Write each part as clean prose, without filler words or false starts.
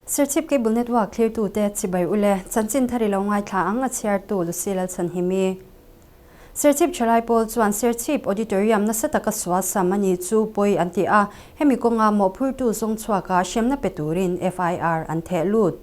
Serchhip Cable Network thlirtute chibai ule, chanchin thar i lo ngaithla ang a chhiartu Lucy Lalchhanhimi. Serchhip thalai pawl chuan Serchhip Auditorium nasa taka sual sam a nih chu pawi an ti a, hemi kawnga mawhphurtu zawng chhuaka hremna pe turin FIR an theh lut.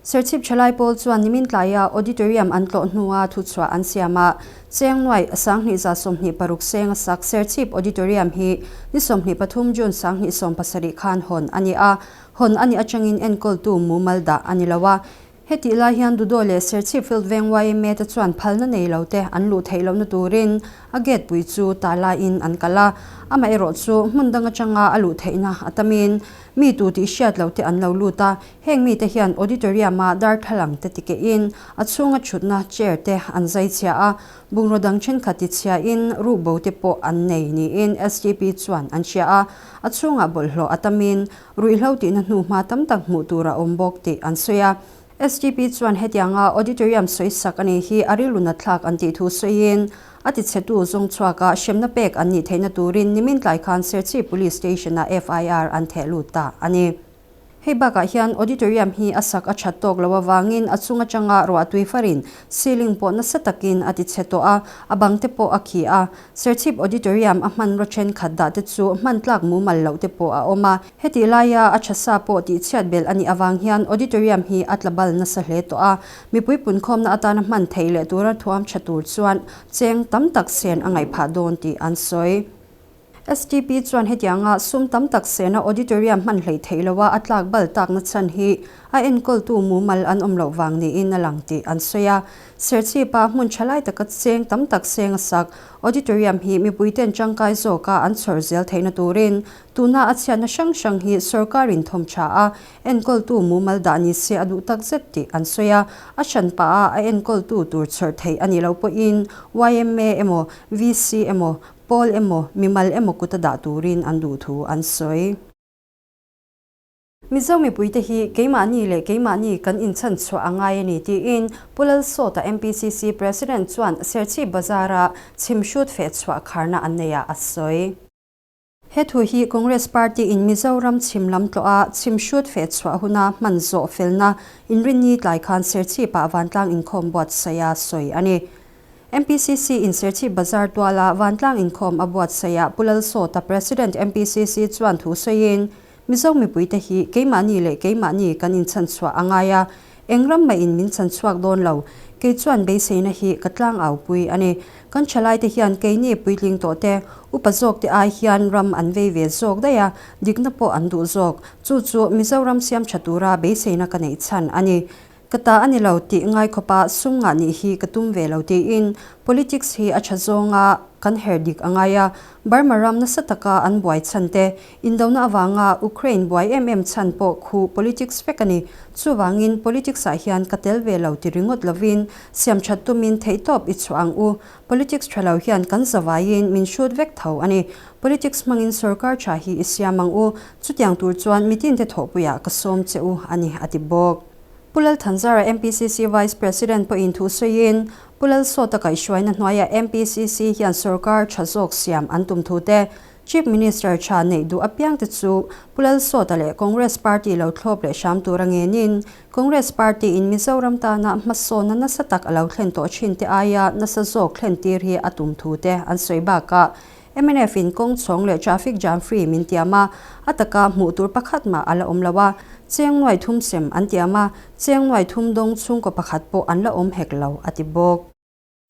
Serchhip thalai pawl chuan nimin tlaia Auditorium an tlawh hnua thuchhuah an siam a, Cheng nuaih 2126 seng a sak Serchhip Auditorium hi ni 23 June 2017 khan hawn a ni a, Hawn a nih atangin enkawltu mumal dah a ni lo a. Hetih lai hian Dudo leh Serchhip Field Veng yma te chuan phalna nei lo te an luh theih lohna turin a gate pui chu tah laiin an kal a. Amaherawh chu hmun dang atanga a luh theihna a tamin mi tu tih hriat lo te an lo lut a. Heng mite hian auditorium-a darthlalang te tikehin a chhunga thutna chair te an zai chhia a, bungraw dang thenkhat ti chhiain rukbo te pawh an nei niin STP chuan an hria a. A chhungah bawlhhlawh a tamin Ruihhlo tihna hnuhma tam tak hmuh tur a awm bawk tih an sawi a. STP chuan hetianga auditorium sawisak a nih hi a rilru natthlak an tih thu sawiin, a tichhetu zawng chhuaka hremna pek an nih theihna turin nimin tlai khan Serchhip Police Station-ah FIR an theh lut ta a ni. Hei bakah hian auditorium hi a sak a that tawk lo avangin a chung atanga ruahtui farin ceiling pawh nasa takin a tichhe tawh a, a bang te pawh a khi a. Serchhip Auditorium a hmanraw thenkhat dah te chu hman tlak mumal loh te pawh a awm a. Hetih laia a tha sa pawh tihchhiat belh a nih avang hian Auditorium hi a tla bal nasa hle tawh a. Mipui punkhawmna atana hman theih leh tura thuam tha tur chuan cheng tam tak sen a ngaih phah dawn tih an sawi. STP chuan hetianga sum tam tak sena auditorium hman hleih theih loha a tlak bal takna chhan hi a enkawltu mumal an awm loh vang niin a lang tih an sawi a. Serchhipa hmun tha lai taka cheng tam tak seng a sak auditorium hi mipuiten tangkai zawka an chhawr zel theihna turin tuna a chhiatna hrang hrang hi sorkarin thawm tha a enkawltu mumal dah ni se a duh tak zet tih an sawi a. A hran pah a a enkawltu tur chhawr theih a nih loh pawhin yma emaw VC emaw Pawl emaw, mimal emaw kuta dah turin an duh thu an sawi. Mizo mipuite hi keimahni leh keimahni kan inchhan chhuah a ngai a ni tiin Pu Lalsawta MPCC President chuan Serchhip Bazar-a chhimhrut feh chhuah kharna an neihah a sawi. He thu hi Congress Party in Mizoram chhim lam tlawh a chhimhrut feh chhuah huna hman zawh felna inrinni tlai khan Serchhip-ah vantlang inkhawm buatsaiha sawi a ni. MPCC in Serchhip Bazar tuala vantlang inkhawm a buatsaihah Pu Lalsawta President MPCC chuan thu sawiin, Mizo mipuite hi keimahni leh keimahni kan inchhanchhuah a ngai a, eng ram mahin min chhanchhuak dawn lo. Kei chuan beiseina hi ka tlang aupui a ni. Kan thalaite hian keini puitling tawhte, upa zawkte ai hian ram an vei ve zawk daih a, dikna pawh an duh zawk. Chu chu Mizoram siam tha tura beiseina ka neih chhan a ni. Ka ta a ni lo tih ngai khawpa sum ngah nih hi ka tum ve lo tiin politics hi a tha zawnga kan her dik a ngai a, Burma ram nasa taka an buai chhan te, indona avanga Ukraine buai em em chhan pawh khu politics vek a ni. Chuvangin politics ah hian ka tel ve lo ti ringawt lovin siam that tumin theihtawp i chhuah ang u. Politics tha lo hian kan zavaiin min hrut vek tho a ni. Politics hmangin sorkar tha hi i siam ang u. Chutiang tur chuan mitinte thawhpuiah ka sawm che u a ni a ti bawk. Pu Lalthanzara MPCC Vice President pawhin thu sawiin, Pu Lalsawta kaihhruaina hnuaiah MPCC hian sorkar tha zawk siam an tum thu te, Chief Minister tha neih duh apiangte chu Pu Lalsawta leh Congress Party lo thlawp leh hram tura ngenin, Congress Party in Mizoram tana hmasawnna nasa tak a lo thlen tawh thin te aia nasa zawk thlen tir hi a tum thu te an sawi bakah Mnf in kawng chhawng leh traffic jam free min tiam a, a taka hmuh tur pakhat mah a la awm lo a, cheng nuai thum sem an tiam a, cheng nuai thum dawng chhungkaw pakhat pawh an la awm hek lo, a ti bawk.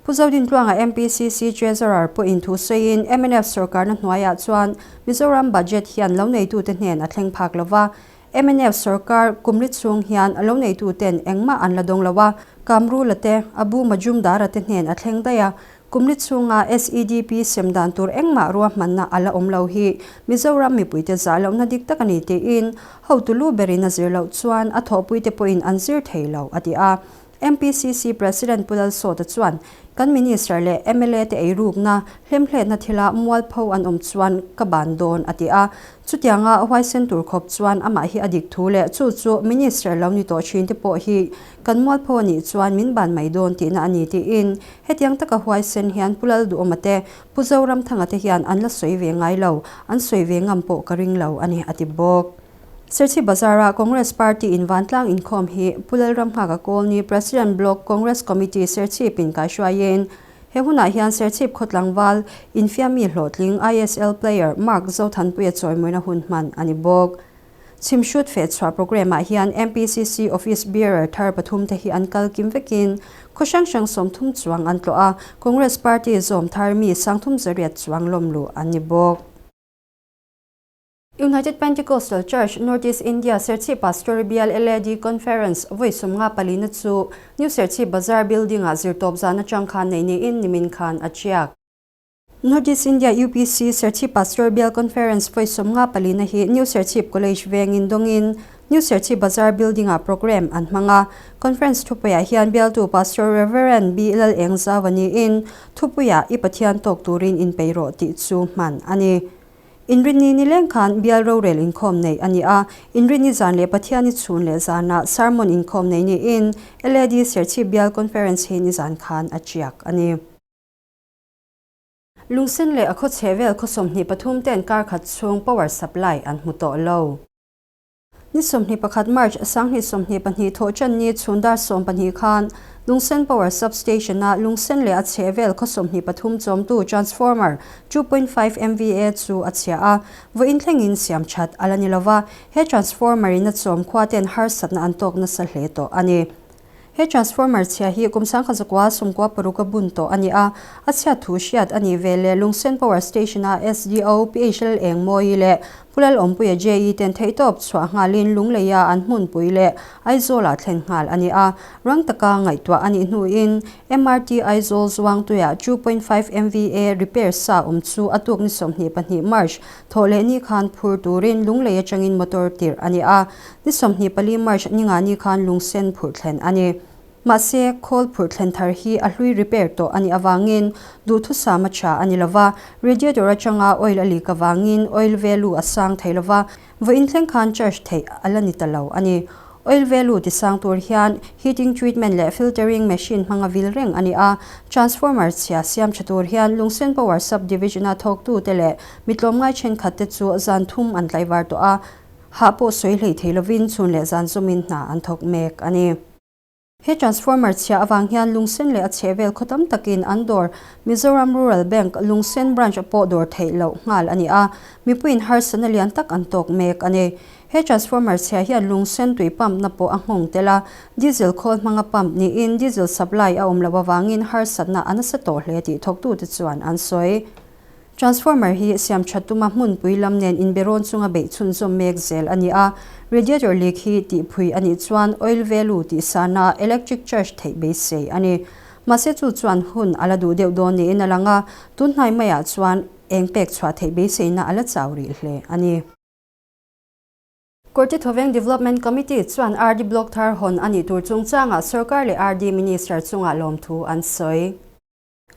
Pu Zodintluanga MPCC Treasurer pawhin thu sawiin mnf sorkarna hnuaiah chuan Mizoram budget hian loneitute hnen a thleng phak lo va, mnf sorkar kumli chhung hian loneituten engmah an la dawng lo a, Kamrula te, Abu Majumdara te hnen a thleng daih a, Kumli chhunga SEDP sem dan tur engmah ruahmanna a la awm lo hi Mizoram mipuite zah lohna dik tak a ni tiin hotu lu berin a zir loh chuan a thawhpuite pawhin an zir thei lo, a ti a. MPCC President Pu Lalsawta chuan, Kan Minister leh mla te eirukna, hlemhletna thila mualpho an awm chuan ka ban dawn, a ti a. Chutianga huaisen tur khawp chuan amah hi a dik thu leh chu chu Minister lo ni tawh thinte pawh hi Kan mualpho a nih chuan min ban mai dawn tihna a ni tiin hetiang taka huaisen hian Pu Lalduhawma te, Pu Zoramthanga te hian an la sawi ve ngai lo, an sawi ve ngam pawh ka ring lo a ni, a ti bawk. Serchhip Bazar-a Congress Party in vantlang inkhawm hi Pu Lalramnghaka Kawlni President Block Congress Committee Serchhip in kaihruaiin he hunah hian Serchhip khawtlangval infiammi hlawhtling ISL player Mark Zothanpuia chawimawina hun hman a ni bawk. Chhimhrut fehchhuah programme ah hian MPCC Office Bearer thar pathum te hi an kal kim vekin khaw hrang hrang 30 chuang an tlawh a, Congress Party zawm thar mi 308 chuang lawmluh an ni bawk. United Pentecostal Church North East India Serchhip Pastor Bial LAD Conference vawi 54 na chu New Serchhip Bazar Building ah zirtawp zan atang khan nei niin nimin khan a chiak. North East India UPC Serchhip Pastor Bial Conference vawi 54 na hi New Serchhip College vengin dawngin New Serchhip Bazar Building ah programme an hmang a. Conference thupuiah hian bialtu Pastor Rev. B Lalengzau a niin thupuiah I Pathian tawk turin inpeih rawh tih chu hman a ni. Inrinni nileng khan bial rorel inkhawm nei a ni a, Inrinni zan leh Pathiani chhun leh zanah sermon inkhawm nei niin LAD Serchhip Bial Conference hi nizan khan a tiak a ni. Lungsen leh a khaw chhe vel khaw 23 ten kar khat chhung power supply an hmu tawh lo. Ni 21 March 2022 thawhṭan ni chhun dar 12 khan Lungsen Power Sub-Station a Lungsen leh a chhe vel khaw 23 chawmtu transformer 2.5 MVA chu a chhia a, vawiin thlengin siam that a la ni lova, he transformer in a chawm khua ten harsatna an tawk nasa hle tawh a ni. He transformer chhia hi kum 1996 a bun tawh a ni a, a chhiat thu hriat a nih ve leh Lungsen Power Station-a SDO PHL Engmawi leh Pu Lalawmpuia JE ten theihtawp chhuah nghalin Lungleia an hmunpui leh Aizawlah thlen nghal a ni a, rang taka ngaihtuah a nih hnuin MRT Aizawl Zuangtuia 2.5 MVA repair sa awm chu a tuk ni 22 March thawh leh ni khan phur turin Lunglei atangin motor tirh a ni a. Ni 24 March ningani khan lungsen phurh thlen a ni. Mahse, khawl phurh thlen thar hi a hlui repair tawh a nih avangin duhthusam a tha a ni lova, radiator atanga oil a leak avangin oil value a sang thei lova, vawiin thleng khan charge theih a la ni ta lo a ni. Oil value ti sang tur hian heating treatment leh filtering machine hmanga vil reng a ni a, transformer chhia siam tha tur hian Lungsen Power Sub-Division-a thawktute leh mi tlawmngai thenkhatte chu zan thum an tlaivar tawh a, Hah pawh sawi hlei thei lovin chhun leh zan zumin hna an thawk mek a ni. He transformer chhia avang hian Lungsen leh a chhehvel khaw tam takin an dawr Mizoram Rural Bank, Lungsen Branch pawh dawr theih loh nghal a ni a, mipuiin harsatna lian tak an tawk mek a ni. He transformer chhia hian Lungsen tui pump na pawh a nghawng tel a, diesel khawl hmanga pump niin diesel supply a awm loh avangin harsatna a nasa tawh hle tih thawktute chuan an sawi. Transformer hi siam that tuma hmunpui lam nen inberawn chunga beih chhunzawm mek zel a ni a, radiator leak hi tihphui a nih chuan oil value tih sana electric charge theih beisei a ni. Mahse chu chuan hun a la duh deuh dawn niin a lang a, tun hnai maiah chuan eng pek chhuah theih beiseina a la chau rih hle a ni. Kawrte Thawveng Development Committee chuan RD Block thar hawn a nih tur chungchangah sorkar leh RD Minister chungah lawmthu an sawi.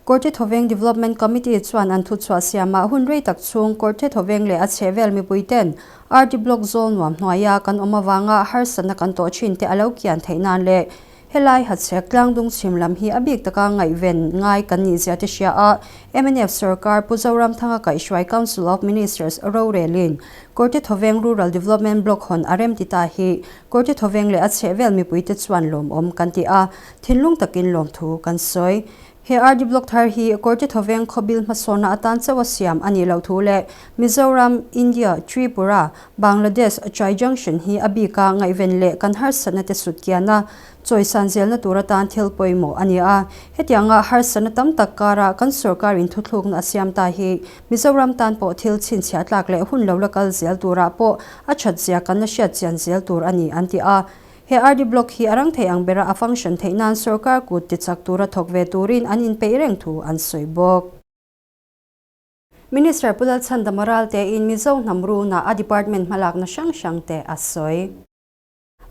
Kawrte Thawveng Development Committee chuan an thuchhuah siamah hun rei tak chhung Kawrte Thawveng leh a chhehvel mipuiten RD Block zawl nuam hnuaia kan awm avanga harsatna kan tawh thin te a lo kian theih nan leh helai hachhek tlangdung chhim lam hi a bik taka ngaihven ngai kan nih zia te hria a mnf sorkar Pu Zoramthanga kaihhruai Council of Ministers rorelin Kawrte Thawveng Rural Development Block hawn a rem ti ta hi Kawrte Thawveng leh a chhehvel mipuite chuan lawmawm kan ti a, thinlung takin lawmthu kan sawi. He RD Block thar hi Kawrte Thawveng khawbil hmasawnna atan chauha siam a nih loh thu leh Mizoram, India, Tripura, Bangladesh, Chai Junction hi a bika ngaihven leh kan harsatna te sut kiana chawisan zelna tur atan thil pawimawh a ni a. Hetianga harsatna tam tak kara kan sorkar in thuthlukna a siam ta hi Mizoram tan pawh thil chhinchhiah tlak leh hun lo la kal zel turah pawh a that zia kan la hriat chian zel tur a ni an ti a. He RD Block hi a rang thei ang bera a function theih nan sorkar kut tichak tura thawk ve turin an inpeih reng thu an sawi bawk. Minister Pu Lalchhandama Raltein Mizo hnam runa a department hmalakna hrang hrang te a sawi.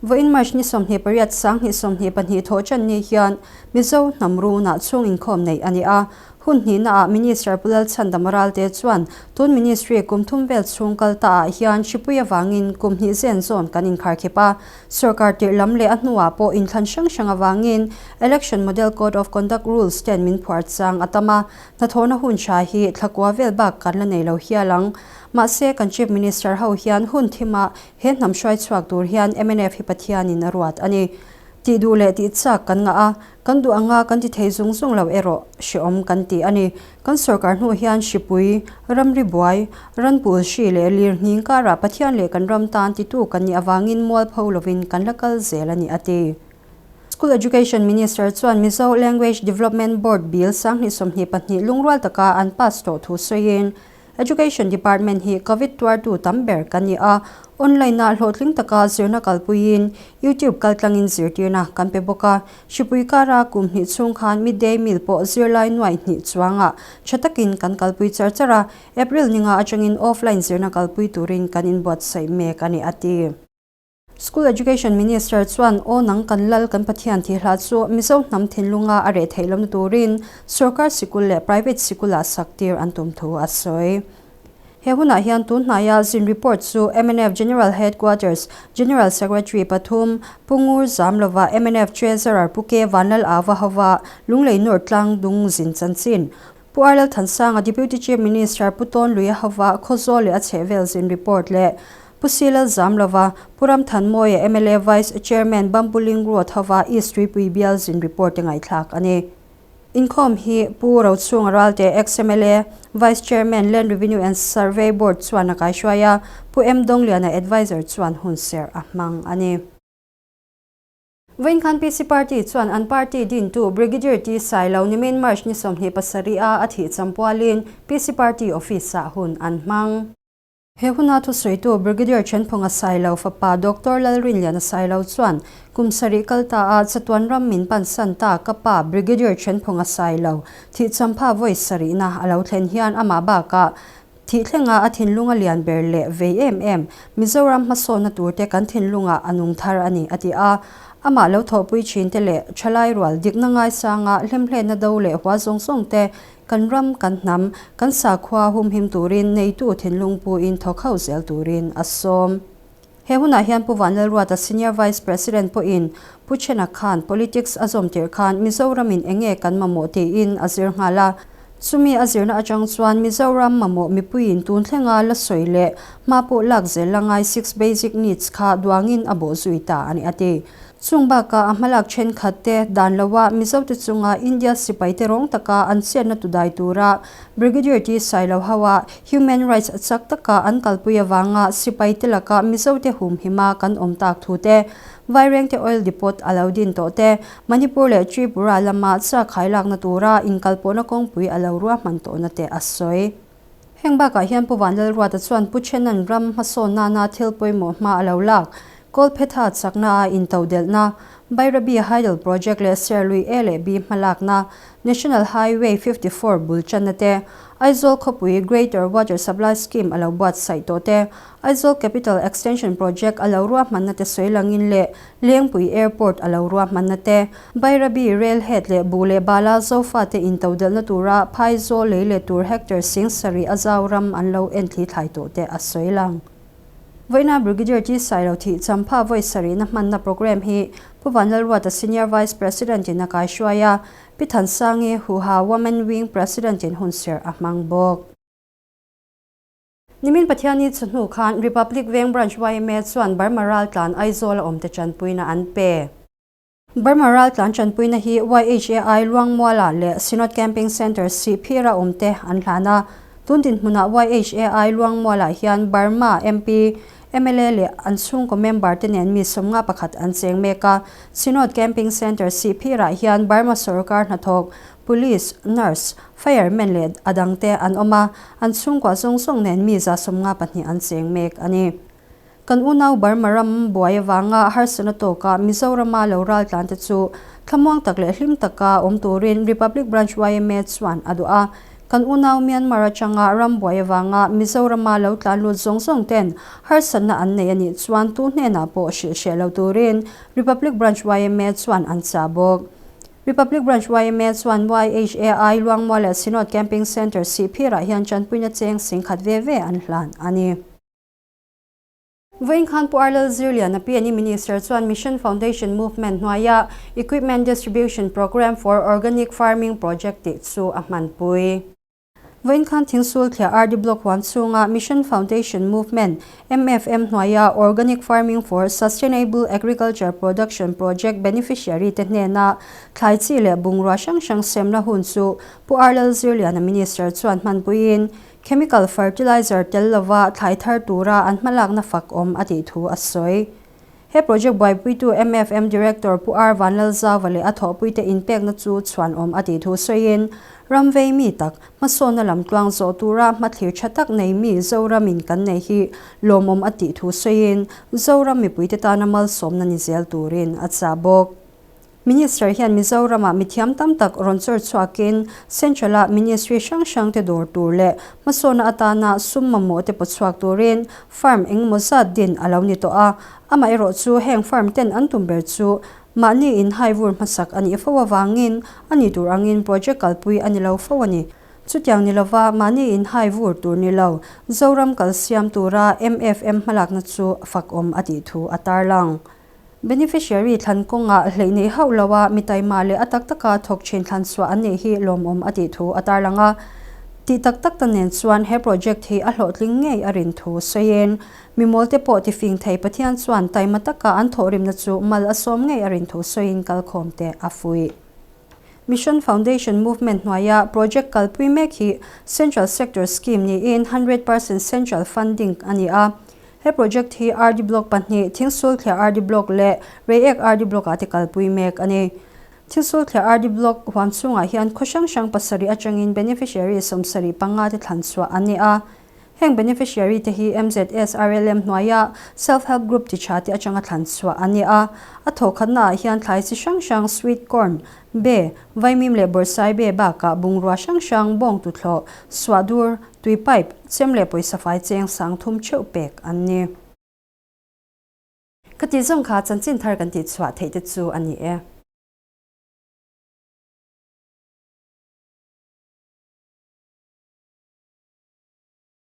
Vawiin March ni 28 22 thawh tan ni hian Mizo hnam runa chhung inkhawm neih a ni a. Hun hnihnaah Minister Pu Lalchhandama Ralte chuan tun Ministry kum thum vel chhung kal taah hian hripui avangin kum hnih zen zawn kan inkharkhip a, sorkar tirh lam leh a hnuah pawh inthlan hrang hrang avangin Election Model Code of Conduct Rules ten min phuar chang a tam a, hnathawhna hun tha hi thlakua vel bak kan la nei lo hial ang. Mahse, kan Chief Minister ho hian hun thima he hnam hruai chhuak tur hian mnf hi Pathianin a ruat a ni. Tih duh leh tih chak kan ngah a, kan duh anga kan ti thei zung zung lo erawh hrehawm kan ti a ni. Kan sorkar hnu hian hripui, ramri buai, ranpul hri leh lir hning karah Pathian leh kan ram tan titu kan nih avangin mualpho lovin kan la kal zel a ni a ti. School Education Minister chuan Mizo Language Development Board Bill 2022 lungrual taka an pass tawh thu sawiin, Education Department hi Covid tuartu tam ber kan ni a, online-ah hlawhtling taka zirna kalpuiin YouTube kaltlangin zirtirna kan pe bawk a. Hripui kara kum hnih chhung khan midday meal pawh zirlai nuai hnih chuangah tha takin kan kalpui char char a, April ninga atangin offline zirna kalpui turin kan inbuatsaih mek a ni, a ti. School Education Minister chuan Aw nang kan lal kan Pathian tih hla chu Mizo hnam thinlunga a reh theih lohna turin sorkar sikul leh private sikulah sak tir an tum thu a sawi. He hunah hian tun hnaia zin report chu mnf General Headquarters General Secretary pathum Pu Ngur Zamlova, mnf Treasurer Pu K Vanlal Ava hova Lunglei North Tlangdung zin chanchin Pu Arlal Thansanga, Deputy Chief Minister Pu Tawn Luia hova Khawzawl leh a chhehvel zin report leh Pu Silal Zamlova, Pu Ram Thanmawia mla Vice Chairman Bambuling Road hova East Tuipui bial zin report te ngaihthlak a ni. Inkhawm hi Pu Rochhunga Ralte ex-MLA, Vice Chairman Land Revenue and Survey Board chuan a kaihruai a, Pu M Dawngliana Adviser chuan hunserh a hmang a ni. Vawiin khan PC Party chuan an party dintu Brigadier T Sailo nimin March ni 27 a a thih champualin PC Party office-ah hun an hmang. He huna thusawitu Brigadier Thenphunga Sailo fapa Doctor Lalrinliana Sailo chuan kum sarih kal ta a chatuan ram min pansan ta ka pa Brigadier Thenphunga Sailo thih champha vawi sarihna a lo thlen hian amah bakah Thih thlenga a thinlung a lian ber leh vei em em, Mizoram hmasawnna turte kan thinlungah a nung thar a ni, a ti a. Amah lo thawhpui thinte leh thalai rual dikna ngaisanga hlemhletna do leh hua zawng zawngte kan ram, kan hnam, kan sakhua humhim turin neitu thinlung puin thawk ho zel turin a sawm. He hunah hian Pu Vanlalruata Senior Vice President pawhin Pu Chhena khan Politics a zawm tirh khan Mizoramin enge kan mamawh tiin a zir nghal a. Chumi a zirna atang chuan Mizoram mamawh mipuiin tun thlenga la sawi leh hma pawh lak zel la ngai six basic needs kha duangin a bawh zui ta a ni a ti. Chung bakah a hmalak thenkhat te dan loa Mizote chunga India sipaite rawng taka an chetna tudai tura Brigadier T Sailo hoa Human Rights chak taka an kalpui avanga sipaite laka Mizote humhima kan awm tak thu te, Vairengte Oil Depot a lo din tawh te, Manipur leh Tripura lama chakhai lakna tura inkalpawhna kawngpui a lo ruahman tawhna te a sawi. Heng bakah hian Pu Vanlalruata chuan Pu Chenan ram hmasawn nana thil pawimawh hma a lo lak, Kawlphetha chakna a intodelhna, Bairabi Hydel Project leh Serlui A leh B hmalakna, National Highway 54 bul channa te, Aizawl khawpui Greater Water Supply Scheme a lo buatsaih tawh te, Aizawl Capital Extension Project a lo ruahmanna te sawi langin leh Lengpui Airport a lo ruahmanna te, Bairabi Rail Head leh Buh leh Bala Zofate intodelhna tura Phaizawl lei leh tur hectare 7000 a zau ram an lo enthli thlai tawh te a sawi lang. Vawiina Brigadier T Sailo thih champha vawi sarihna hmanna programme hi Pu Vanlalruata Senior Vice President in a kaihruai a, Pi Thansangi Huha Women Wing President in hunserh a hmang bawk. Nimin Pathiani chawhnu khan Republic Veng Branch yma chuan Burma raltlan Aizawl a awmte tanpuina an pe. Burma raltlan tanpuina hi YHAI Luangmuala leh Synod Camping Centre Sihphira awmte an hlan a. Tun dinhmunah YHAI Luangmualah hian Burma MP, mla leh an chhungkaw member te nen mi 51 an cheng mek a. Synod Camping Centre Sihphirah hian Burma sorkar hnathawk Police, Nurse, Fireman leh a dangte an awm a, an chhungkua zawng zawng nen mi 52 an cheng mek a ni. Kan unau Burma ram buai avanga harsatna tawka Mizorama lo raltlan te chu thlamuang tak leh hlim taka awm turin Republic Branch yma chuan a duh a. Kan unau Myanmar atanga ram buai avanga Mizorama lo tlan lut zawng zawng ten harsatna an nei a nih chuan tu hnenah pawh hrilh hreh lo turin Republic Branch yma chuan an chah bawk. Republic Branch yma chuan YHAI Luangmual leh Synod Camping Centre Sihphirah hian tanpuina cheng singkhat ve ve an hlan a ni. Vawiin khan Pu Arlal Zirliana PNE Minister chuan Mission Foundation Movement hnuaia Equipment Distribution Programme for Organic Farming Project tih chu a hmanpui. Vawiin khan Thingsul thliah RD Block huan chhunga Mission Foundation Movement, MFM, hnuaia Organic Farming for Sustainable Agriculture Production Project beneficiary te hnena thlai chi leh bungrua hrang hrang semna hun chu Pu Arlal Zirliana Minister chuan hmanpuiin Chemical fertilizer tel lova thlai thar tura an hmalakna fak awm a tih thu a sawi. He project buaipuitu MFM Director Pu R Vanlalzauva leh a thawhpuite inpekna chu chhuanawm a tih thu sawiin, ram vei mi tak, hmasawnna lam tluang zawh tura hmathlir tha tak nei mi Zoramin kan nei hi lawmawm a tih thu sawiin, Zoram mipuite tana malsawmna ni zel turin a chah bawk. Minister hian Mizoramah mithiam tam tak rawn chawr chhuakin Central-a Ministry hrang hrangte dawr tur leh hmasawnna atana sum mamawh te pawchhuak turin firm engemaw zat din a lo ni tawh a. Amaherawh chu heng firm ten an tum ber chu mahni in hai vur hmasak a nih fo avangin a ni tur angin project kalpui a ni lo fo a ni. Chutiang ni lova mahni in hai vur tur ni lo Zoram kal siam tura MFM hmalakna chu fakawm a tih thu a tarlang. Beneficiary thlan kawngah hleih neih hauh lo a, mi taima leh a tak taka thawk thin thlan chhuah an neih hi lawmawm a tih thu a tarlang a. Tih tak tak ta nen chuan he project hi a hlawhtling ngei a rin thu sawiin, mi mawlte pawh tifing thei Pathian chuan taima taka an thawhrimna chu mal a sawm ngei a rin thu sawiin kalkhawmte a fuih. Mission Foundation Movement hnuaia project kalpui mek hi Central Sector Scheme niin 100% Central Funding a ni a. He project hi RD Block pahnih, Thingsulthliah RD Block leh Reiek RD Block ah te kalpui mek a ni. Thingsulthliah RD Block huam chhungah hian khaw hrang hrang pasarih atangin beneficiary 75 te thlan chhuah an ni a. Heng beneficiary te hi MZS RLM hnuaia Self Help Group ti tha te atanga thlan chhuah an ni a. A thawhkhatna ah hian thlai chi hrang hrang sweet corn, be, vaimim leh bawrhsai be bakah bungrua hrang hrang bawng tuthlawh, suahdur, Tui pipe, chem leh pawisa fai cheng 3000 theuh pek an ni. Ka tih zawng kha chanchin thar kan tih chhuah theih te chu a ni e.